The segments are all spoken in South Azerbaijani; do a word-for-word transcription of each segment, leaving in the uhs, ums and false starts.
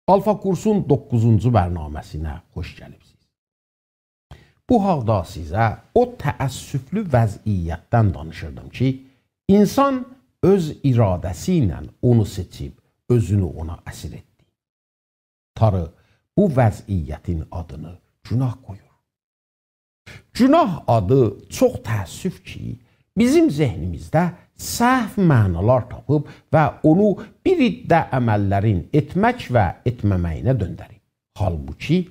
آلفا کورسون دوققوزونجو برنامه‌سینه خوش گلیبسیز. بو حاقدا سیزه او تأسفلو وضعیتدن دانیشیردیم کی، اینسان اؤز اراده‌سی ایله اونو سئچیب، اؤزونو اونا اسیر ائتدی. تاری بو وضعیتین آدینی گوناه قویور. گوناه آدی، چوخ تأسف کی، بیزیم ذهنیمیزده سهو معنالار تاپیب و اونو بیر عده عمللرین ائتمک و ائتمه‌مه‌یینه دؤندریب. حالبوکی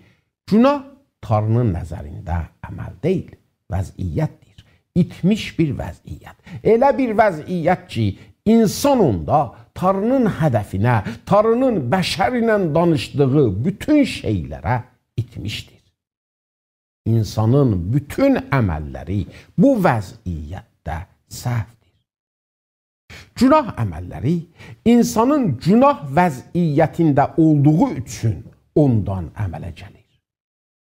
گوناه تاری‌نین نظرینده عمل دئییل، وضعیتدیر. ایتمیش بیر وضعیت. ائله بیر وضعیت کی، اینسان اوندا تاری‌نین هدفینه، تاری‌نین بشر ایله دانیشدیغی بوتون شئیلره ایتمیشدیر. اینسانین بوتون عمللری بو وضعیتده سهودیر. گوناه عمللری اینسانین گوناه وضعیتینده اولدوغو اوچون اوندان عمله گلیر.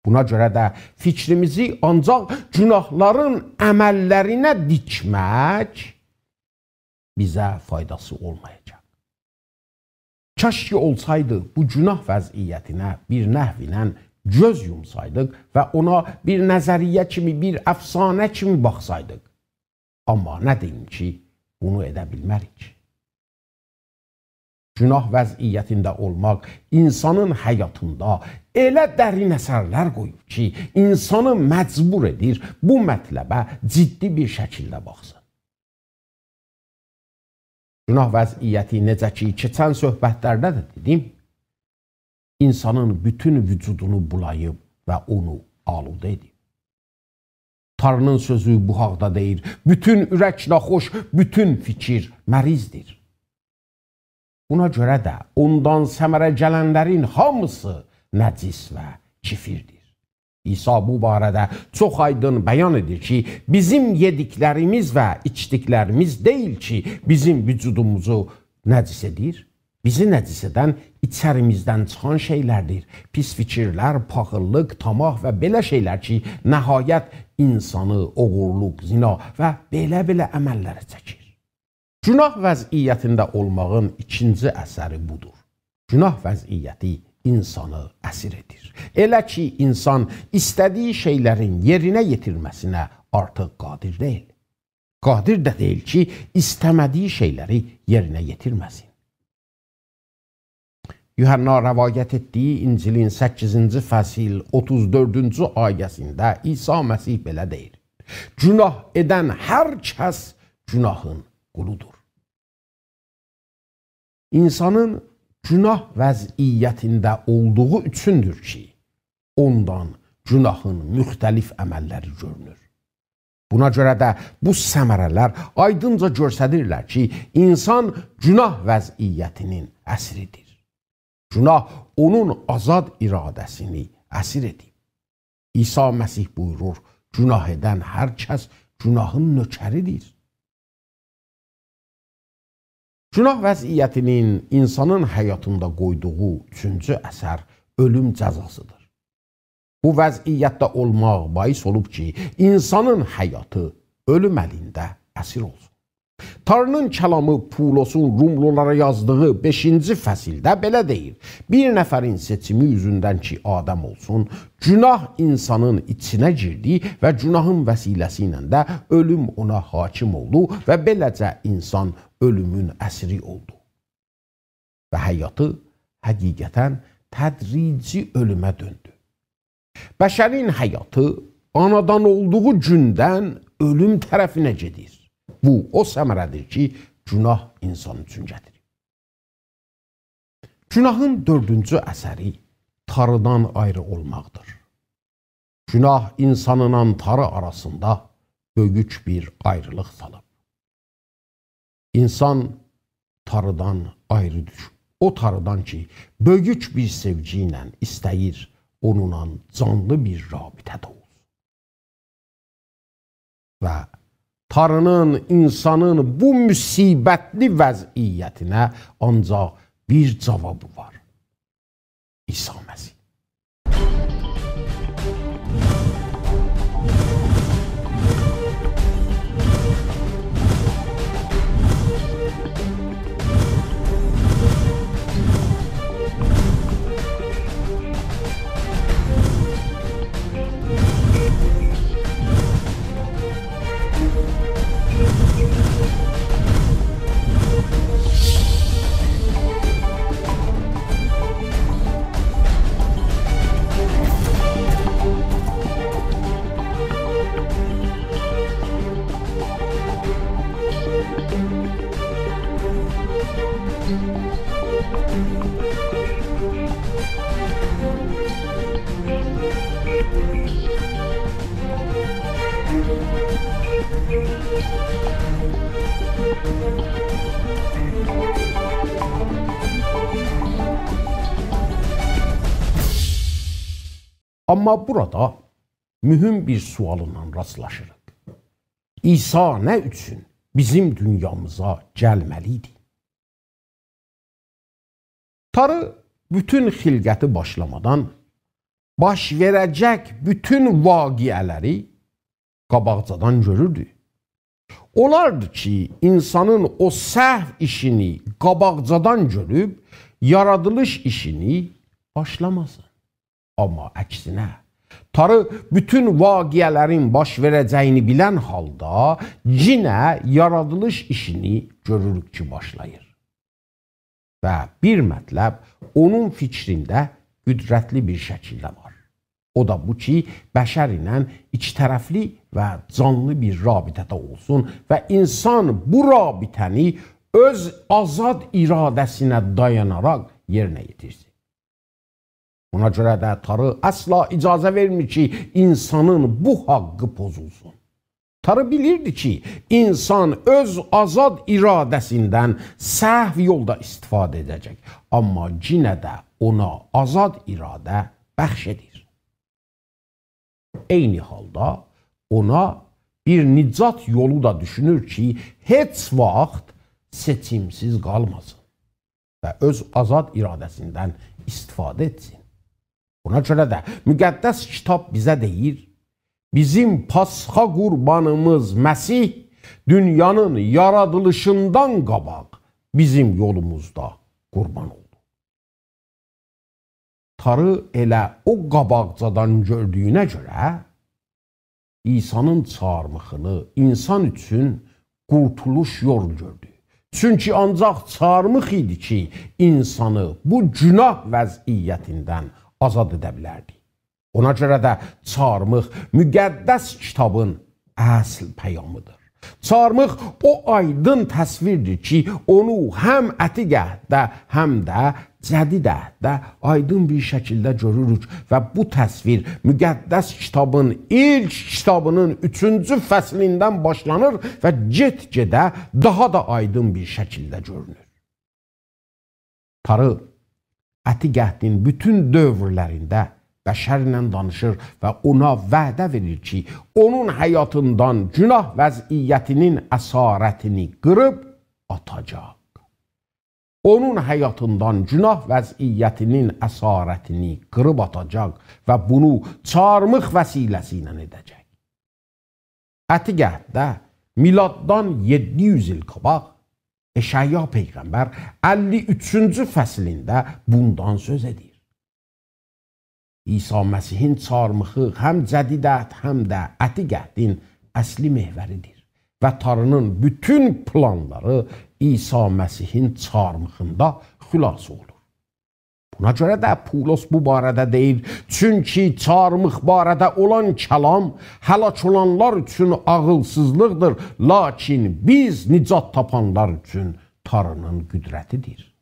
بونا گؤره ده فیکریمیزی آنجاق گوناهلارین عمللرینه دیکمک بیزه فایداسی اولمایاجاق. کاش کی اولسایدی، بو گوناه وضعیتینه بیر نحو ایله گؤز یومسایدیق و اونا بیر نظریه کیمی، بیر افسانه کیمی باخسایدیق. آمما نه دئییم کی، بونو ائده بیلمه‌ریک. گوناه وضعیتینده اولماق اینسانین حیاتیندا ائله درین اثرلر قویوب کی، اینسانی مجبور ائدیر بو مطلبه جدی بیر شکیلده باخسین. گوناه وضعیتی، نئجه کی، کئچن صحبتلرده ده دئدیم، اینسانین بوتون وجودونو بولاییب و اونو آلوده ائدیب. تاری‌نین سؤزو بو حاقدا دئییر: «بوتون اورک ناخوش، بوتون فیکیر مریضدیر.» بونا گؤره ده اوندان ثمره گلنلرین هامیسی نجس و کفردیر. عیسی بو باره‌ده چوخ آیدین بیان ائدیر کی، بیزیم یئدیکلریمیز و ایچدیکلریمیز دئییل کی، بیزیم وجودوموزو نجس ائدیر. بیزی نجس ائدن ایچریمیزدن چیخان شئیلردیر. پیس فیکیرلر، پاخیللیق، طمع و بئله شئیلر کی، نهایت اینسانی اوغورلوق، زنا و بئله-بئله عمللره چکیر. گوناه وضعیتینده اولماغین ایکینجی اثری بودور. گوناه وضعیتی اینسانی اسیر ائدیر. ائله کی، اینسان ایسته‌دیگی شئیلرین یئرینه یئتیرمه‌سینه آرتیق قادر دئییل. قادر ده دئییل کی، ایسته‌مه‌دیگی شئیلری یئرینه یئتیرمه‌سین. یوحنا روایت ائتدیگی انجیلین سککیزینجی فصل، اوتوز دؤردونجو آیه‌سینده عیسی مسیح بئله دئییر: «گوناه ائدن هر کس گوناهین قولودور.» اینسانین گوناه وضعیتینده اولدوغو اوچوندور کی، اوندان گوناهین مختلف عمللری گؤرونور. بونا گؤره ده بو ثمره‌لر آیدینجا گؤستریرلر کی، اینسان گوناه وضعیتینین اسیریدیر. گوناه اونون آزاد اراده‌سینی اسیر ائدیب. عیسی مسیح بویورور: «گوناه ائدن هر کس گوناهین نؤکریدیر.» گوناه وضعیتینین اینسانین حیاتیندا قویدوغو اوچونجو اثر اؤلوم جزاسیدیر. بو وضعیتده اولماق باعث اولوب کی، اینسانین حیاتی اؤلوم الینده اسیر اولسون. تاری‌نین کلامی پولوسون روملولارا یازدیغی بئشینجی فصلده بئله دئییر: «بیر نفرین سئچیمی اوزوندن کی، آدم اولسون، گوناه اینسانین ایچینه گیردی و گوناهین وسیله‌سی ایله ده اؤلوم اونا حاکم اولدو و بئله‌جه اینسان اؤلومون اسیری اولدو.» و حیاتی حقیقتاً تدریجی اؤلومه دؤندو. بشرین حیاتی آنادان اولدوغو گوندن اؤلوم طرفینه گئدیر. بو، او ثمره‌دیر کی، گوناه اینسان اوچون گتیریب. گوناهین دؤردونجو اثری تاریدان آیری اولماقدیر. گوناه اینسانلا تاری آراسیندا بؤیوک بیر آیریلیق سالیب. اینسان تاریدان آیری دوشوب. او تاریدان کی، بؤیوک بیر سئوگی ایله ایسته‌ییر، اونونلا جانلی بیر رابطه‌ده اولسون. و تاری‌نین اینسانین بو مصیبتلی وضعیتینه آنجاق بیر جاوابی وار: عیسی مسیح. آمما بورادا مهم بیر سؤاللا راستلاشیریق. عیسی نه اوچون بیزیم دونیامیزا گلمه‌لی ایدی؟ تاری بوتون خلقتی باشلامادان باش وئره‌جک بوتون واقعه‌لری قاباقجادان گؤروردو. اولاردی کی، اینسانین او سهو ایشینی قاباقجادان گؤروب، یارادیلیش ایشینی باشلاماسین. آمما عکسینه، تاری بوتون واقعه‌لرین باش وئره‌جه‌یینی بیلن حالدا یئنه یارادیلیش ایشینی گؤروروک کی، باشلاییر. و بیر مطلب اونون فیکرینده قدرتلی بیر شکیلده وار. او دا بو کی، بشر ایله ایکی طرفلی و جانلی بیر رابطه‌ده اولسون و اینسان بو رابطه‌نی اؤز آزاد اراده‌سینه دایاناراق یئرینه یئتیرسین. بونا گؤره ده تاری اصلا اجازه وئرمیر کی، اینسانین بو حاققی پوزولسون. تاری بیلیردی کی، اینسان اؤز آزاد اراده‌سیندن سهو یولدا استفاده ائده‌جک. آمما یئنه ده اونا آزاد اراده بخش ائدیر. عینی حالدا اونا بیر نجات یولو دا دوشونور کی، هئچ واخت سئچیمسیز قالماسین و اؤز آزاد اراده‌سیندن استفاده ائتسین. بونا گؤره ده مقدس کیتاب بیزه دئییر: «بیزیم پاسخا قوربانیمیز مسیح دونیانین یارادیلیشیندان قاباق بیزیم یولوموزدا قوربان اولدو.» تاری ائله او قاباقجادان گؤردویونه گؤره عیسی‌نین چارمیخینی اینسان اوچون قورتولوش یولو گؤردو. چونکی آنجاق چارمیخ ایدی کی، اینسانی بو گوناه وضعیتیندن آزاد ائده بیلردی. اونا گؤره ده چارمیخ مقدس کیتابین اصل پیامیدیر. چارمیخ او آیدین تصویردیر کی، اونو هم عتیق عهدده، هم ده جدید عهدده آیدین بیر شکیلده گؤروروک و بو تصویر مقدس کیتابین ایلک کیتابی‌نین اوچونجو فصلیندن باشلانیر و گئت-گئده داها دا آیدین بیر شکیلده گؤرونور. تاری عتیق عهدین بوتون دؤورلرینده بشرله دانیشیر و اونا وعده وئریر کی، اونون حیاتیندان گوناه وضعیتی‌نین اسارتینی قیریب آتاجاق. اونون حیاتیندان گوناه وضعیتی‌نین اسارتینی قیریب آتاجاق و بونو چارمیخ وسیله‌سی ایله ائده‌جک. عتیق عهدده میلاددان یئددی یوز ایل قاباق اشعیا پیغمبر اللی اوچونجو فصلینده بوندان سؤز ائدیر. عیسی مسیحین چارمیخی هم جدید عهد، هم ده عتیق عهدین اصلی محوریدیر و تاری‌نین بوتون پلانلاری عیسی مسیحین چارمیخیندا خلاصه اولور. بونا گؤره ده پولس بو باره‌ده دئییر: «چونکی چارمیخ باره‌ده اولان کلام هلاک اولانلار اوچون عاغیلسیزلیقدیر، لاکین بیز نجات تاپانلار اوچون تاری‌نین قدرتیدیر.»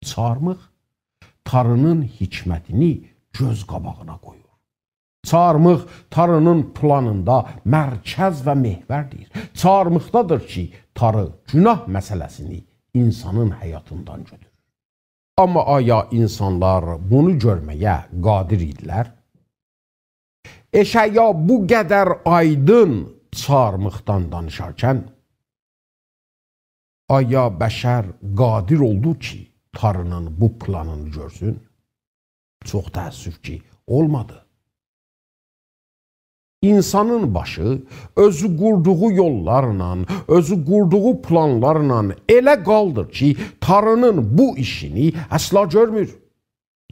چارمیخ تاری‌نین حکمتینی گؤز قاباغینا قویور. چارمیخ تاری‌نین پلانیندا مرکز و محوردیر. چارمیخدادیر کی، تاری گوناه مسئله‌سینی اینسانین حیاتیندان گؤتورور. آمما آیا اینسانلار بونو گؤرمه‌یه قادر ایدیلر؟ اشعیا بو قدر آیدین چارمیخدان دانیشارکن، آیا بشر قادر اولدو کی، تاری‌نین بو پلانینی گؤرسون؟ چوخ تأسف کی، اولمادی. اینسانین باشی اؤزو قوردوغو یوللارلا، اؤزو قوردوغو پلانلارلا ائله قالدیر کی، تاری‌نین بو ایشینی اصلا گؤرمور.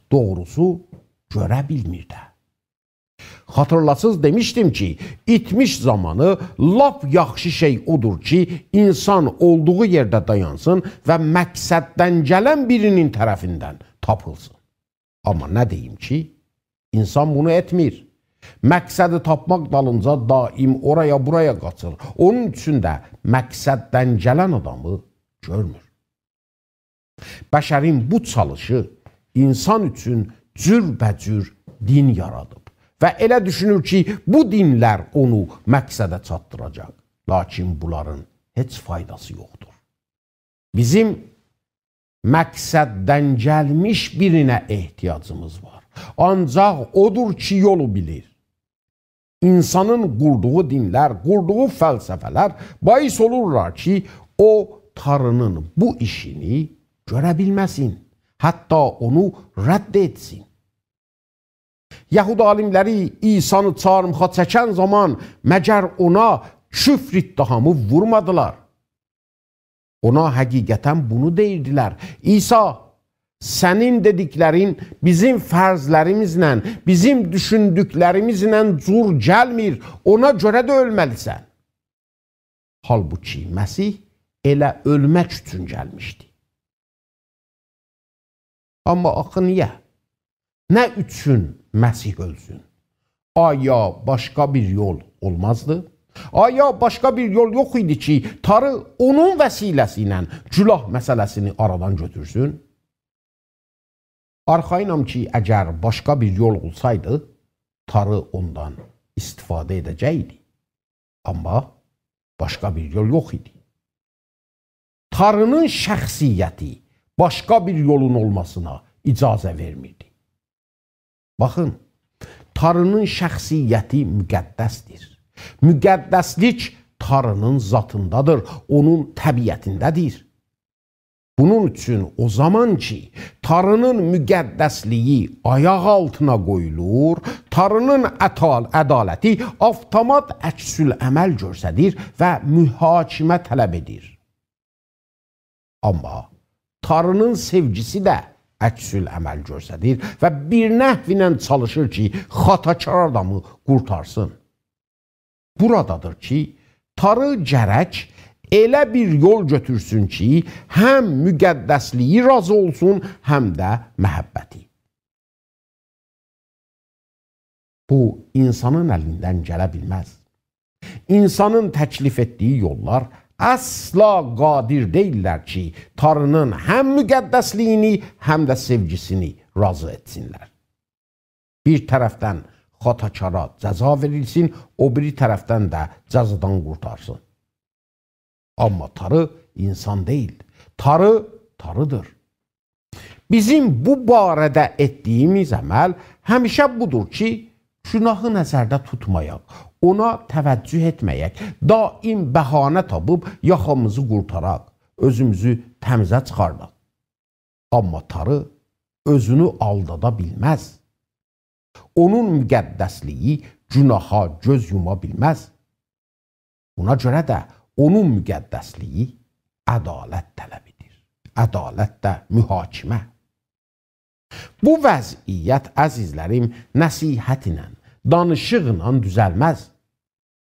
دوغروسو، گؤره بیلمیر ده. خاطیرلاسیز، دئمیشدیم کی، ایتمیش زامانی لاپ یاخشی شئی اودور کی، اینسان اولدوغو یئرده دایانسین و مقصددن گلن بیری‌نین طرفیندن تاپیلسین. آمما نه دئییم کی، اینسان بونو ائتمیر. مقصدی تاپماق دالینجا دائم اورایا، بورایا قاچیر. اونون اوچون ده مقصددن گلن آدامی گؤرمور. بشرین بو چالیشی اینسان اوچون جوربه‌جور دین یارادیب و ائله دوشونور کی، بو دینلر اونو مقصده چاتدیراجاق. لاکین بونلارین هئچ فایداسی یوخدور. بیزیم مقصددن گلمیش بیرینه احتیاجیمیز وار. آنجاق اودور کی، یولو بیلیر. اینسانین قوردوغو دینلر، قوردوغو فلسفه‌لر باعث اولورلار کی، او تاری‌نین بو ایشینی گؤره بیلمه‌سین، حتی اونو رد ائتسین. یهود عالیملری عیسانی چارماخا چکن زامان مگر اونا کفر اتهامی وورمادیلار؟ اونا حقیقتاً بونو دئییردیلر: «عیسی، سنین دئدیکلرین بیزیم فرضلریمیزله، بیزیم دوشوندوکلریمیزله جور گلمیر، اونا گؤره ده اؤلمه‌لیسن.» حالبوکی مسیح ائله اؤلمک اوچون گلمیشدی. آمما آخی نییه؟ نه اوچون مسیح اؤلسون؟ آیا باشقا بیر یول اولمازدی؟ آیا باشقا بیر یول یوخ ایدی کی، تاری اونون وسیله‌سی ایله گوناه مسئله‌سینی آرادان گؤتورسون؟ آرخایینام کی، اگر باشقا بیر یول اولسایدی، تاری اوندان استفاده ائده‌جکدی. آمما باشقا بیر یول یوخ ایدی. تاری‌نین شخصیتی باشقا بیر یولون اولماسینا اجازه وئرمیردی. باخین، تاری‌نین شخصیتی مقدسدیر. مقدسلیک تاری‌نین ذاتیندادیر، اونون طبیعتینده‌دیر. بونون اوچون او زامان کی، تاری‌نین مقدسلیگی آیاق آلتینا قویولور، تاری‌نین عطال-، عدالتی آوتومات عکس‌العمل گؤستریر و محاکمه طلب ائدیر. آمما تاری‌نین سئوگیسی ده عکس‌العمل گؤستریر و بیر نحو ایله چالیشیر کی، خطاکار آدامی قورتارسین. بورادادیر کی، تاری گرک ائله بیر یول گؤتورسون کی، هم مقدسلیگی راضی اولسون، هم ده محبتی. بو، اینسانین الیندن گله بیلمز. اینسانین تکلیف ائتدیگی یوللار اصلا قادر دئییللر کی، تاری‌نین هم مقدسلیگینی، هم ده سئوگیسینی راضی ائتسینلر. بیر طرفدن خطاکارا جزا وئریلسین، او بیری طرفدن ده جزادان قورتارسین. آمما تاری اینسان دئییل. تاری، تاری‌دیر. بیزیم بو باره‌ده ائتدیگیمیز عمل همیشه بودور کی، گوناهی نظرده توتمایاق، اونا توجه ائتمه‌یک، دائم بهانه تاپیب یاخامیزی قورتاراق، اؤزوموزو تمیزه چیخارداق. آمما تاری اؤزونو آلدادا بیلمز. اونون مقدسلیگی گوناها گؤز یوما بیلمز. بونا گؤره ده اونون مقدسلیگی عدالت طلب ائدیر. عدالت ده محاکمه. بو وضعیت، عزیزلریم، نصیحت ایله، دانیشیقلا دوزلمز.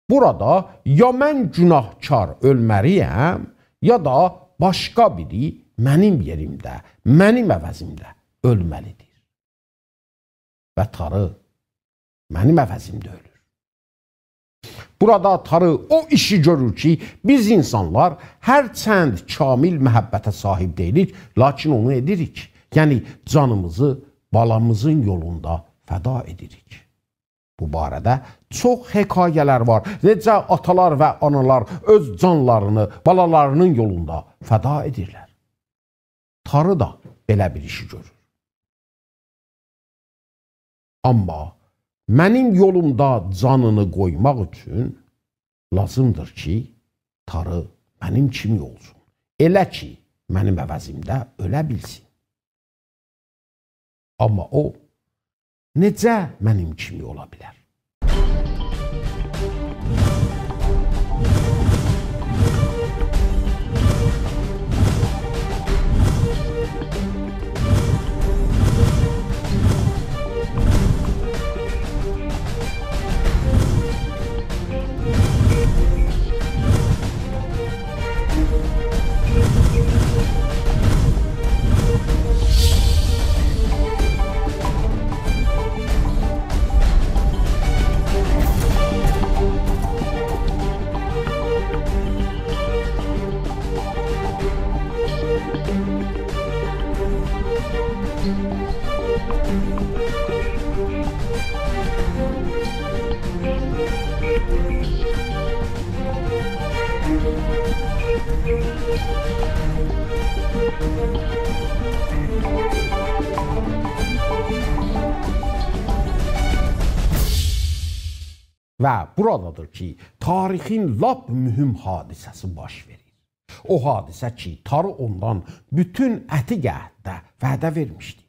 بورادا یا من گوناهکار اؤلمه‌لی‌یم، یا دا باشقا بیری منیم یئریمده، منیم عوضیمده اؤلمه‌لی‌دیر. و تاری منیم عوضیمده اؤلور. بورادا تاری او ایشی گؤرور کی، بیز اینسانلار هرچند کامل محبته صاحیب دئییلیک، لاکین اونو ائدیریک. یعنی جانیمیزی بالامیزین یولوندا فدا ائدیریک. بو باره‌ده چوخ حکایه‌لر وار. نئجه آتالار و آنالار اؤز جانلارینی بالالاری‌نین یولوندا فدا ائدیرلر. تاری دا بئله بیر ایشی گؤرور. آمما منیم یولومدا جانینی قویماق اوچون لازیمدیر کی، تاری منیم کیمی اولسون. ائله کی، منیم عوضیمده اؤله بیلسین. آمما او نئجه منیم کیمی اولا بیلر؟ و بورادادیر کی، تاریخین لاپ مهم حادثه‌سی باش وئریر. او حادثه کی، تاری اوندان بوتون عتیق عهدده وعده وئرمیشدی.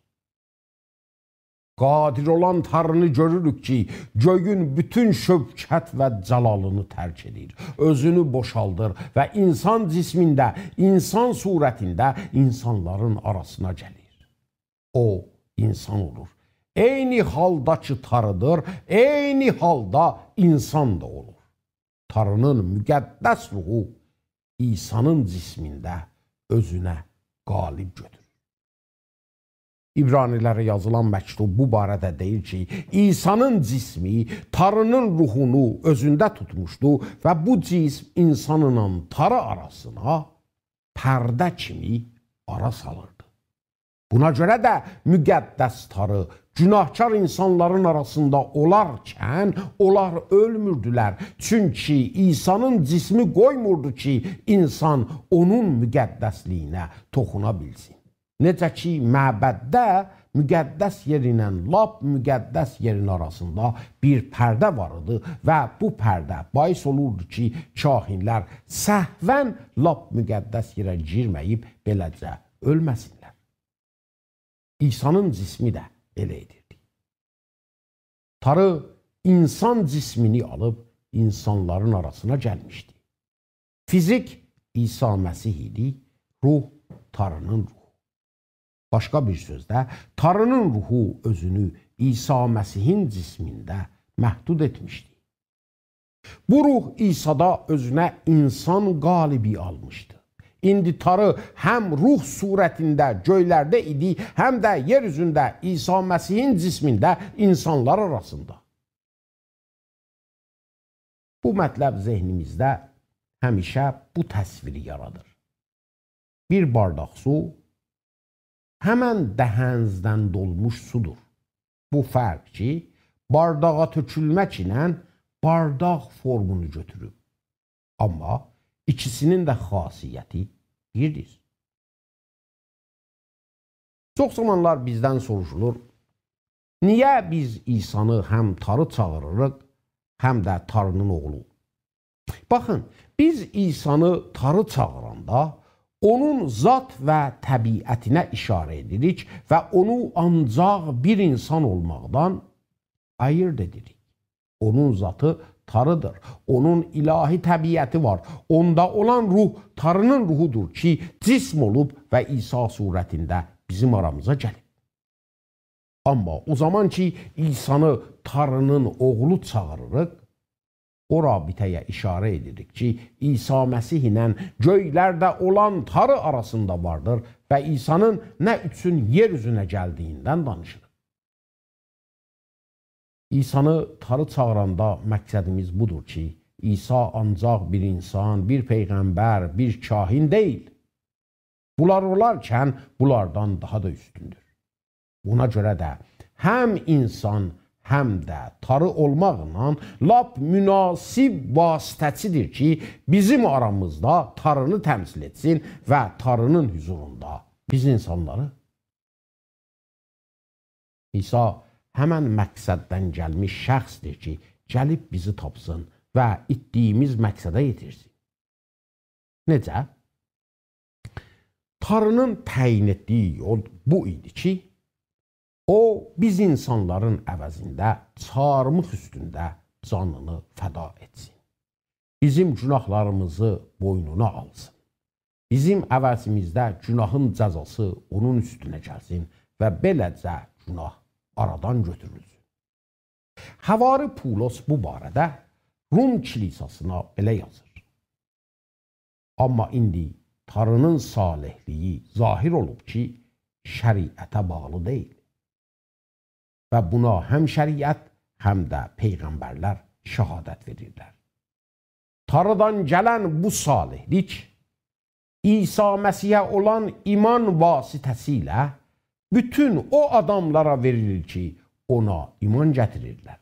قادر اولان تارینی گؤروروک کی، گؤیون بوتون شوکت و جلالینی ترک ائدیر. اؤزونو بوشالدیر و انسان جسمینده، انسان صورتینده انسانلارین آراسینا گلیر. او، انسان اولور. عینی حالدا کی تاریدیر، عینی حالدا انسان دا اولور. تارینین مقدس روحو عیسانین جسمینده اؤزونه قالب گؤتورور. عبرانی‌لره یازیلان مکتوب بو باره‌ده دئییر کی، عیسانین جسمی تارینین روحونو اؤزونده توتموشدو و بو جسم انسانلا تاری آراسینا پرده کیمی آرا سالیردی. بونا گؤره ده مقدس تاری گوناهکار انسانلارین آراسیندا اولارکن، اونلار اؤلموردولر. چونکی عیسانین جسمی قویموردو کی، انسان اونون مقدسلیگینه توخونا بیلسین. نئجه کی، معبدده مقدس یئر ایله لاپ مقدس یئرین آراسیندا بیر پرده وار ایدی و بو پرده باعث اولوردو کی، کاهن‌لر سهواً لاپ مقدس یئره گیرمه‌ییب بئله‌جه اؤلمه‌سینلر. عیسانین جسمی ده ائله ائدیردی. تاری انسان جسمینی آلیب انسانلارین آراسینا گلمیشدی. فیزیک عیسی مسیح ایدی، روح تارینین روحو. باشقا بیر سؤزده، تارینین روحو اؤزونو عیسی مسیحین جسمینده محدود ائتمیشدی. بو روح عیسادا اؤزونه انسان قالبی آلمیشدی. ایندی تاری هم روح صورتینده گؤیلرده ایدی، هم ده یئر اوزونده عیسی مسیحین جسمینده انسانلار آراسیندا. بو مطلب ذهنیمیزده همیشه بو تصویری یارادیر. بیر بارداق سو، همن دهنیزدن دولموش سودور. بو فرق کی، بارداغا تؤکولمک ایله بارداق فورمونو گؤتوروب. آمما ایکیسینین ده خاصیتی بیردیر. چوخ زامانلار بیزدن سوروشولور: «نییه بیز عیسانی هم تاری چاغیریریق، هم ده تارینین اوغلو؟» باخین، بیز عیسانی تاری چاغیراندا، اونون ذات و طبیعتینه اشاره ائدیریک و اونو آنجاق بیر انسان اولماقدان آییرد ائدیریک. اونون ذاتی تاریدیر. اونون الهی طبیعتی وار. اوندا اولان روح تارینین روحودور کی، جسم اولوب و عیسی صورتینده بیزیم آرامیزا گلیب. آمما او زامان کی، عیسانی تارینین اوغلو چاغیریریق، او رابطه‌یه اشاره ائدیریک کی، عیسی مسیح ایله گؤیلرده اولان تاری آراسیندا واردیر و عیسانین نه اوچون یئر اوزونه گلدیگیندن دانیشیریق. عیسانی تاری چاغیراندا مقصدیمیز بودور کی، عیسی آنجاق بیر انسان، بیر پیغمبر، بیر کاهن دئییل. بونلار اولارکن بونلاردان داها دا اوستوندور. بونا گؤره ده هم انسان، هم ده تاری اولماقلا لاپ مناسب واسطه‌چیدیر کی، بیزیم آرامیزدا تارینی تمثیل ائتسین و تارینین حضوروندا بیز انسانلاری. عیسی همن مقصددن گلمیش شخصدیر کی، گلیب بیزی تاپسین و ایتدیگیمیز مقصده یئتیرسین. نئجه؟ تارینین تعیین ائتدیگی یول بو ایدی کی، او، بیز انسانلارین عوضینده چارمیخ اوستونده جانینی فدا ائتسین. بیزیم گوناهلاریمیزی بوینونا آلسین. بیزیم عوضیمیزده گوناهین جزاسی اونون اوستونه گلسین و بئله‌جه گوناه آرادان گؤتورولسون. حواری پولس بو باره‌ده روم کلیساسینا بئله یازیر: «آمما ایندی تارینین صالحلیگی ظاهر اولوب کی، شریعته باغلی دئییل.» و بونا هم شریعت، هم ده پیغمبرلر شهادت وئریرلر. تاریدان گلن بو صالحلیک، عیسی مسیحه اولان ایمان واسطه‌سیله بوتون او آداملارا وئریلیر کی، اونا ایمان گتیریرلر.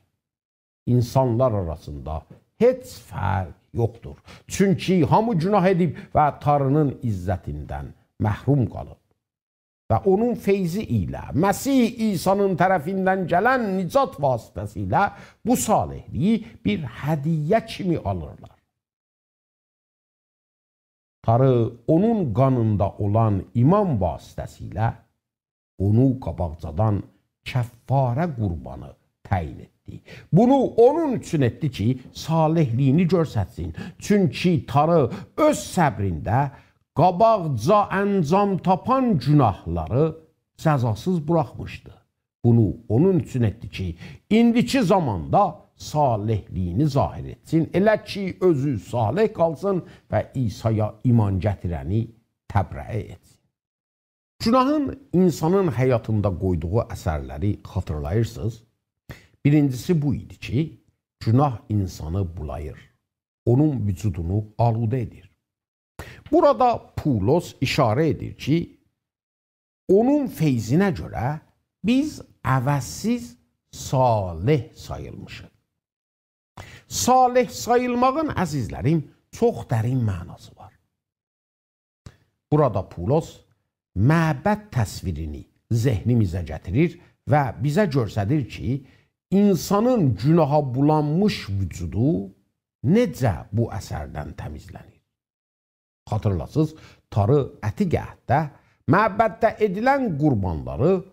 انسانلار آراسیندا هئچ فرق یوخدور. چونکی هامی گوناه ائدیب و تاری‌نین عزتیندن محروم قالیب. و اونون فیضی ایله، مسیح عیسی‌نین طرفیندن گلن نجات واسطه‌سیله بو صالح‌لیگی بیر هدیه کیمی آلیرلار. تاری اونون قانیندا اولان ایمان واسطه‌سیله اونو قاباقجادان کفاره قوربانی تعیین ائتدی. بونو اونون اوچون ائتدی کی، صالح‌لیگینی گؤسترسین. چونکی تاری اؤز صبرینده قاباقجا انجام تاپان گوناهلاری جزاسیز بوراخمیشدی. بونو اونون اوچون ائتدی کی، ایندیکی زاماندا صالح‌لیگینی ظاهر ائتسین، ائله کی، اؤزو صالح قالسین و عیسایا ایمان گتیرنی تبرئه ائتسین. گوناهین اینسانین حیاتیندا قویدوغو اثرلری خاطیرلاییرسینیز؟ بیرینجیسی بو ایدی کی، گوناه اینسانی بولاییر، اونون وجودونو آلوده ائدیر. بورادا پولس ایشاره ائدیر کی، اونون فیضینه گؤره بیز عوضسیز صالح ساییلمیشیق. صالح ساییلماغین، عزیزلریم، چوخ درین معناسی وار. بورادا پولس معبد تصویرینی ذهنیمیزه گتیریر و بیزه گؤستریر کی، اینسانین گوناها بولانمیش وجودو نئجه بو اثردن تمیزلنیر. خاطیرلاسیز، تاری عتیق عهدده معبدده ائدیلن قوربانلاری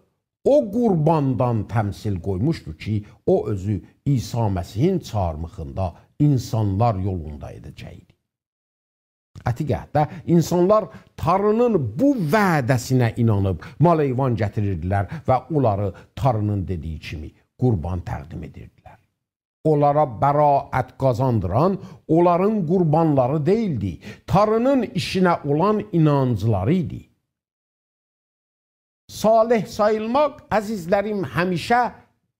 او قورباندان تمثیل قویموشدو کی، او اؤزو عیسی مسیحین چارمیخیندا اینسانلار یولوندا ائده‌جکدی. عتیق عهدده اینسانلار تاری‌نین بو وعده‌سینه اینانیب مال حیوان گتیریردیلر و اونلاری تاری‌نین دئدیگی کیمی قوربان تقدیم ائدیردیلر. اونلارا برائت قازاندیران اونلارین قوربانلاری دئییلدی، تاری‌نین ایشینه اولان اینانجلاری ایدی. صالح ساییلماق، عزیزلریم، همیشه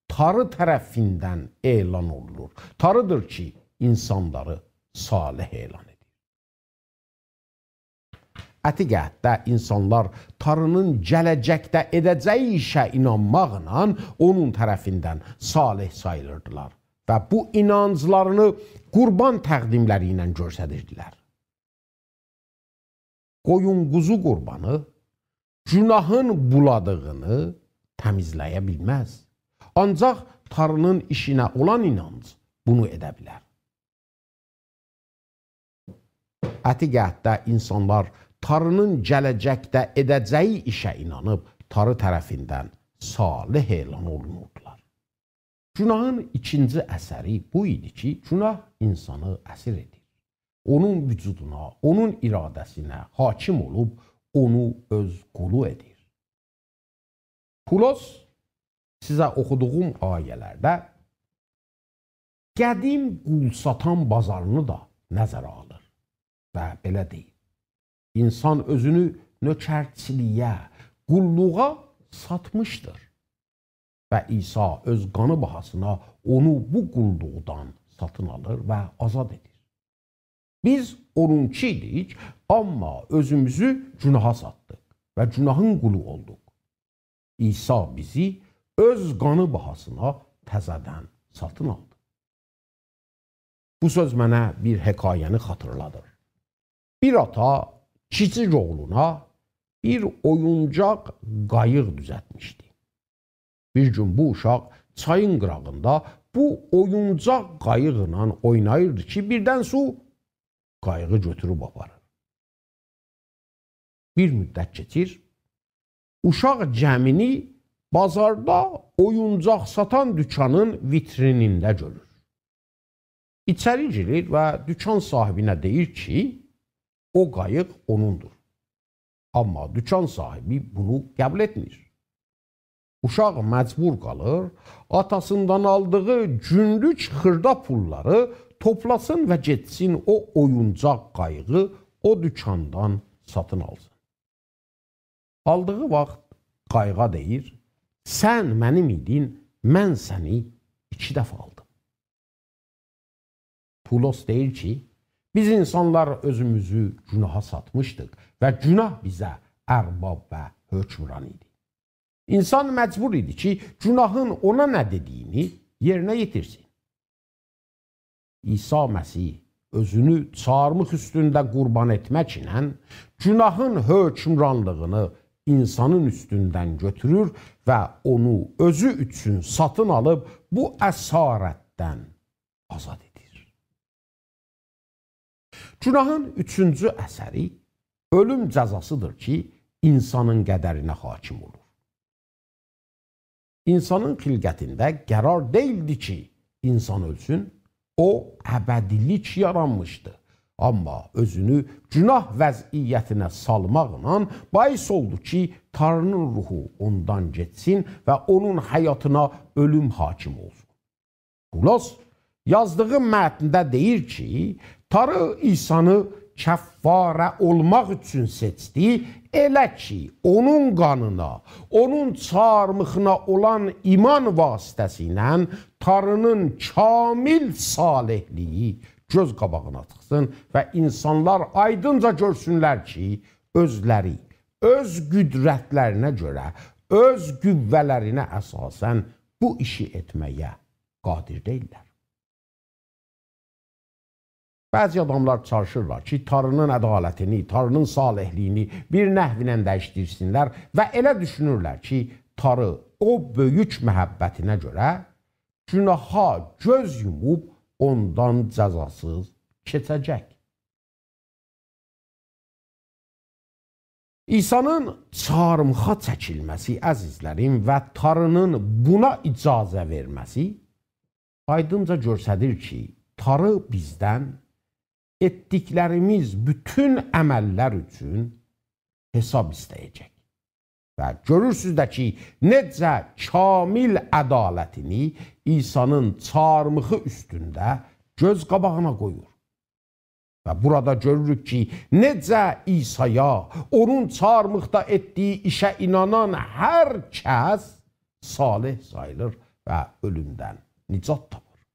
تاری طرفیندن اعلان اولونور. تاری‌دیر کی، اینسانلاری صالح اعلان ائدیر. عتیق عهدده اینسانلار تاری‌نین گله‌جکده ائده‌جه‌یی ایشه اینانماقلا اونون طرفیندن صالح ساییلیردیلار و بو اینانجلارینی قوربان تقدیملری ایله گؤستریردیلر. قویون قوزو قوربانی گوناهین بولادیغینی تمیزله‌یه بیلمز. آنجاق تاری‌نین ایشینه اولان اینانج بونو ائده بیلر. عتیق عهدده اینسانلار تاری‌نین گله‌جکده ائده‌جه‌یی ایشه اینانیب تاری طرفیندن صالح اعلان اولونوردولار. گوناهین ایکینجی اثری بو ایدی کی، گوناه اینسانی اسیر ائدیر. اونون وجودونا، اونون اراده‌سینه حاکم اولوب اونو اؤز قولو ائدیر. پولس سیزه اوخودوغوم آیه‌لرده قدیم قول ساتان بازارینی دا نظره آلیر و بئله دئییر: اینسان اؤزونو نؤکرچیلیگه، قوللوغا ساتمیشدیر. و عیسی اؤز قانی باهاسینا اونو بو قوللوقدان ساتین آلیر و آزاد ائدیر. بیز اونونکی ایدیک، آمما اؤزوموزو گوناها ساتدیق و گوناهین قولو اولدوق. عیسی بیزی اؤز قانی باهاسینا تزه‌دن ساتین آلدی. بو سؤز منه بیر حکایه‌نی خاطیرلادیر. بیر آتا کیچیک اوغلونا بیر اویونجاق قاییق دوزلتمیشدی. بیر گون بو اوشاق چایین قیراغیندا بو اویونجاق قاییقلا اویناییردی کی، بیردن سو قاییغی گؤتوروب آپاریر. بیر مدت کئچیر، اوشاق گمینی بازاردا اویونجاق ساتان دوکانین ویترینینده گؤرور. ایچری گیریر و دوکان صاحیبینه دئییر کی، او قاییق اونوندور. آمما دوکان صاحیبی بونو قبول ائتمیر. اوشاق مجبور قالیر آتاسیندان آلدیغی گونلوک خیردا پوللاری توپلاسین و گئتسین او اویونجاق قاییغی او دوکاندان ساتین آلسین. آلدیغی واخت قاییغا دئییر: «سن منیم ایدین، من سنی ایکی دفعه آلدیم.» پولس دئییر کی، بیز اینسانلار اؤزوموزو گوناها ساتمیشدیق و گوناه بیزه ارباب و حکمران ایدی. اینسان مجبور ایدی کی، گوناهین اونا نه دئدیگینی یئرینه یئتیرسین. عیسی مسیح اؤزونو چارمیخ اوستونده قوربان ائتمک ایله گوناهین حکمرانلیغینی اینسانین اوستوندن گؤتورور و اونو اؤزو اوچون ساتین آلیب بو اسارتدن آزاد ائدیر. گوناهین اوچونجو اثری اؤلوم جزاسیدیر کی، اینسانین قدرینه حاکم اولور. اینسانین خلقتینده قرار دئییلدی کی، اینسان اؤلسون. او، ابدیلیک یارانمیشدی. آمما اؤزونو گوناه وضعیتینه سالماقلا باعث اولدو کی، تانری‌نین روحو اوندان گئتسین و اونون حیاتینا اؤلوم حاکم اولسون. پولس یازدیغی متنده دئییر کی، تاری عیسانی کفاره اولماق اوچون سئچدی، ائله کی، اونون قانینا، اونون چارمیخینا اولان ایمان واسطه‌سیله تاری‌نین کامل صالحلیگی گؤز قاباغینا چیخسین و اینسانلار آیدینجا گؤرسونلر کی، اؤزلری، اؤز قدرتلرینه گؤره، اؤز قوه‌لرینه اساساً بو ایشی ائتمه‌یه قادر دئییللر. بعضی آداملار چالیشیرلار کی، تاری‌نین عدالتینی، تاری‌نین صالحلیگینی بیر نحو ایله دییشدیرسینلر و ائله دوشونورلر کی، تاری او بؤیوک محبتینه گؤره گوناها گؤز یوموب اوندان جزاسیز کئچه‌جک. عیسانین چارمیخا چکیلمه‌سی، عزیزلریم، و تاری‌نین بونا اجازه وئرمه‌سی آیدینجا گؤستریر کی، تاری بیزدن ائتدیکلریمیز بوتون عمللر اوچون حساب ایسته‌یه‌جک. و گؤرورسوز ده کی، نئجه کامل عدالتینی عیسانین چارمیخی اوستونده گؤز قاباغینا قویور. و بورادا گؤروروک کی، نئجه عیسایا، اونون چارمیخدا ائتدیگی ایشه اینانان هر کس صالح ساییلیر و اؤلومدن نجات تاپیر.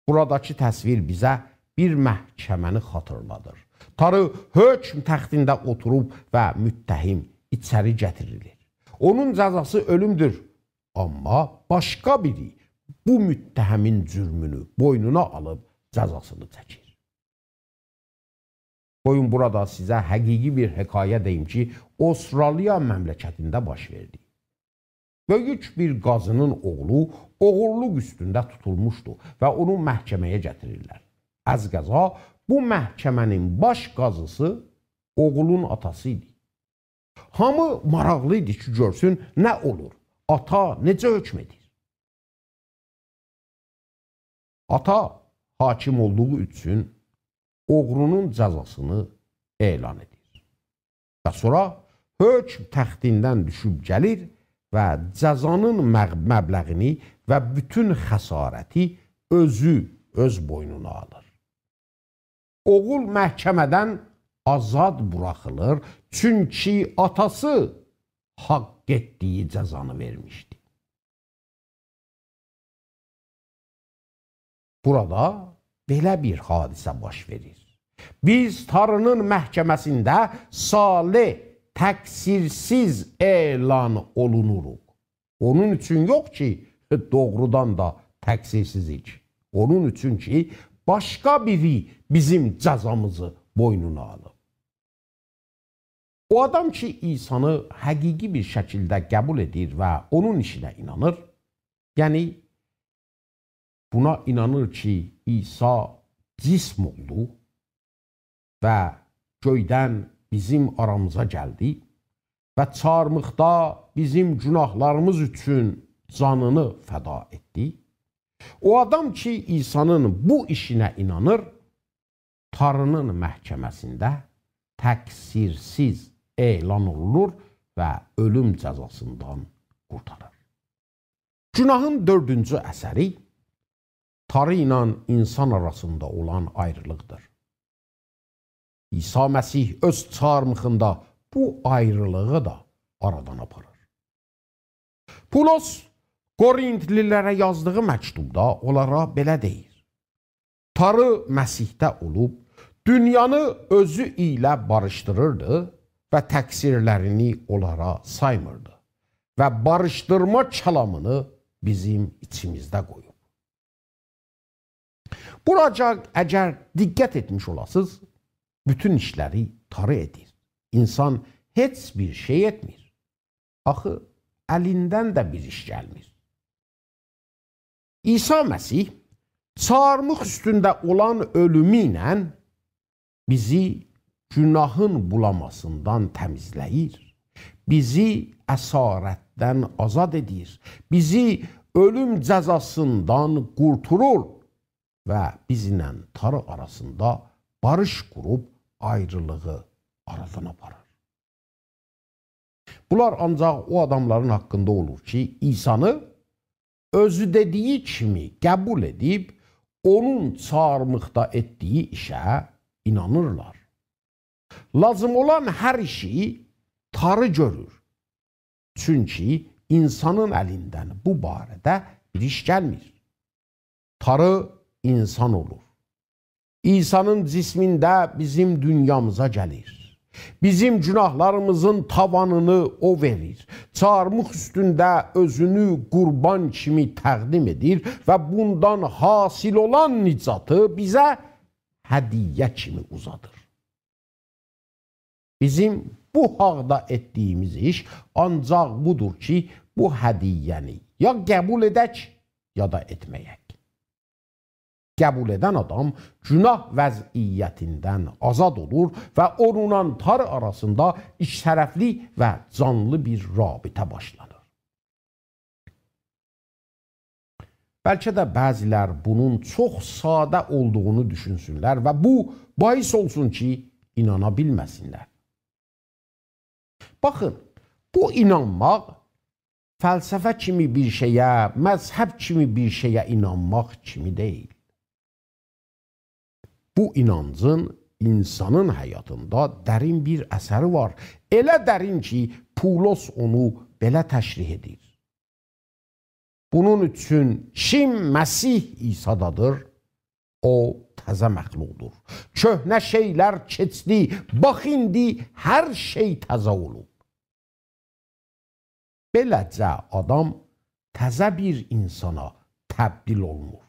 بوراداکی تصویر بیزه بیر محکمه‌نی خاطیرلادیر. تاری حکم تختینده اوتوروب و متهم ایچری گتیریلیر. اونون جزاسی اؤلومدور. آمما باشقا بیری بو متهمین جرمونو بوینونا آلیب جزاسینی چکیر. قویون بورادا سیزه حقیقی بیر حکایه دئییم کی، اوسترالیا مملکتینده باش وئردی. بؤیوک بیر قازی‌نین اوغلو اوغورلوق اوستونده توتولموشدو و اونو محکمه‌یه گتیریرلر. از قضا بو محکمه‌نین باش قازی‌سی اوغولون آتاسی ایدی. هامی ماراقلی ایدی کی، گؤرسون نه اولور، آتا نئجه حکم ائدیر. آتا حاکم اولدوغو اوچون اوغرونون جزاسینی اعلان ائدیر. و سونرا حکم تختیندن دوشوب گلیر و جزانین مغ-، مبلغینی و بوتون خسارتی اؤزو اؤز بوینونا آلیر. اوغول محکمه‌دن آزاد بوراخیلیر، چونکی آتاسی حاق ائتدیگی جزانی وئرمیشدی. بورادا بئله بیر حادثه باش وئریر. بیز تاری‌نین محکمه‌سینده صالح، تقصیرسیز اعلان اولونوروق. اونون اوچون یوخ کی، دوغرودان دا تقصیرسیزیک. اونون اوچون کی، باشقا بیری بیزیم جزامیزی بوینونا آلیب. او آدام کی، عیسانی حقیقی بیر شکیلده قبول ائدیر و اونون ایشینه اینانیر، یعنی بونا اینانیر کی، عیسی جسم اولدو و گؤیدن بیزیم آرامیزا گلدی و چارمیخدا بیزیم گوناهلاریمیز اوچون جانینی فدا ائتدی. او آدام کی، عیسانین بو ایشینه اینانیر، تاری‌نین محکمه‌سینده تقصیرسیز اعلان اولونور و اؤلوم جزاسیندان قورتاریر. گوناهین دؤردونجو اثری تاری ایله اینسان آراسیندا اولان آیریلیقدیر. عیسی مسیح اؤز چارمیخیندا بو آیریلیغی دا آرادان آپاریر. پولس قورینتلی‌لره یازدیغی مکتوبدا اونلارا بئله دئییر: تاری مسیحده اولوب، دونیانی اؤزو ایله باریشدیریردی و تقصیرلرینی اونلارا سایمیردی و باریشدیرما کلامینی بیزیم ایچیمیزده قویوب. بوراجا اگر دقت ائتمیش اولاسینیز، بوتون ایشلری تاری ائدیر. اینسان هئچ بیر شئی ائتمیر. آخی الیندن ده بیر ایش گلمیر. عیسی مسیح چارمیخ اوستونده اولان اؤلومو ایله بیزی گوناهین بولاماسیندان تمیزله‌ییر. بیزی اسارتدن آزاد ائدیر. بیزی اؤلوم جزاسیندان قورتولور و بیزله تاری آراسیندا باریش قوروب آیریلیغی آرادان آپاریر. بونلار آنجاق او آداملارین حاقیندا اولور کی، عیسانی اؤزو دئدیگی کیمی قبول ائدیب، اونون چارمیخدا ائتدیگی ایشه اینانیرلار. لازیم اولان هر ایشی تاری گؤرور. چونکی اینسانین الیندن بو باره‌ده بیر ایش گلمیر. تاری اینسان اولور. عیسانین جسمینده بیزیم دونیامیزا گلیر. بیزیم گوناهلاریمیزین تاوانینی او وئریر. چارمیخ اوستونده اؤزونو قوربان کیمی تقدیم ائدیر و بوندان حاصل اولان نجاتی بیزه هدیه کیمی اوزادیر. بیزیم بو حاقدا ائتدیگیمیز ایش آنجاق بودور کی، بو هدیه‌نی یا قبول ائدک، یا دا ائتمه‌یک. قبول ائدن آدام گوناه وضعیتیندن آزاد اولور و اونونلا تاری آراسیندا ایکی‌طرفلی و جانلی بیر رابطه باشلانیر. بلکه ده بعضی‌لر بونون چوخ ساده اولدوغونو دوشونسونلر و بو باعث اولسون کی، اینانا بیلمه‌سینلر. باخین، بو اینانماق فلسفه کیمی بیر شئیه، مذهب کیمی بیر شئیه اینانماق کیمی دئییل. بو اینانجین اینسانین حیاتیندا درین بیر اثری وار. ائله درین کی، پولس اونو بئله تشریح ائدیر. بونون اوچون کیم مسیح عیسادادیر، او تازه مخلوقدور. کؤهنه شئیلر کئچدی، باخ، ایندی هر شئی تازه اولوب. بئله‌جه آدام تازه بیر اینسانا تبدیل اولونور.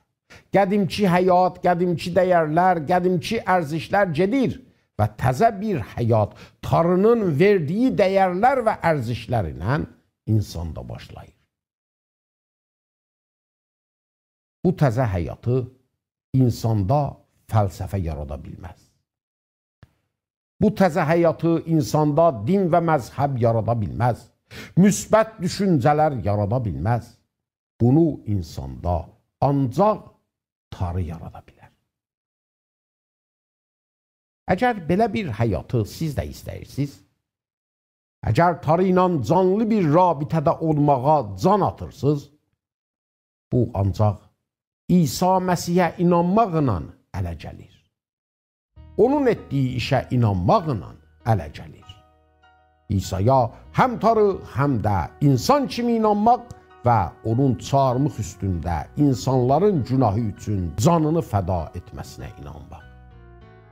قدیمکی حیات، قدیمکی دَیَرلر، قدیمکی ارزشلر گئدیر و تازه بیر حیات تاری‌نین وئردیگی دَیَرلر و ارزشلر ایله اینساندا باشلاییر. بو تازه حیاتی اینساندا فلسفه یارادا بیلمز. بو تازه حیاتی اینساندا دین و مذهب یارادا بیلمز. مثبت دوشونجه‌لر یارادا بیلمز. بونو اینساندا آنجاق تاری یارادا بیلر. اگر بئله بیر حیاتی سیز ده ایسته‌ییرسینیز، اگر تاری ایله جانلی بیر رابطه‌ده اولماغا جان آتیرسینیز، بو آنجاق عیسی مسیحه اینانماقلا اله گلیر. اونون ائتدیگی ایشه اینانماقلا اله گلیر. عیسایا هم تاری، هم ده اینسان کیمی اینانماق و اونون چارمیخ اوستونده اینسانلارین گوناهی اوچون جانینی فدا ائتمه‌سینه اینانماق.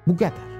بو قدر.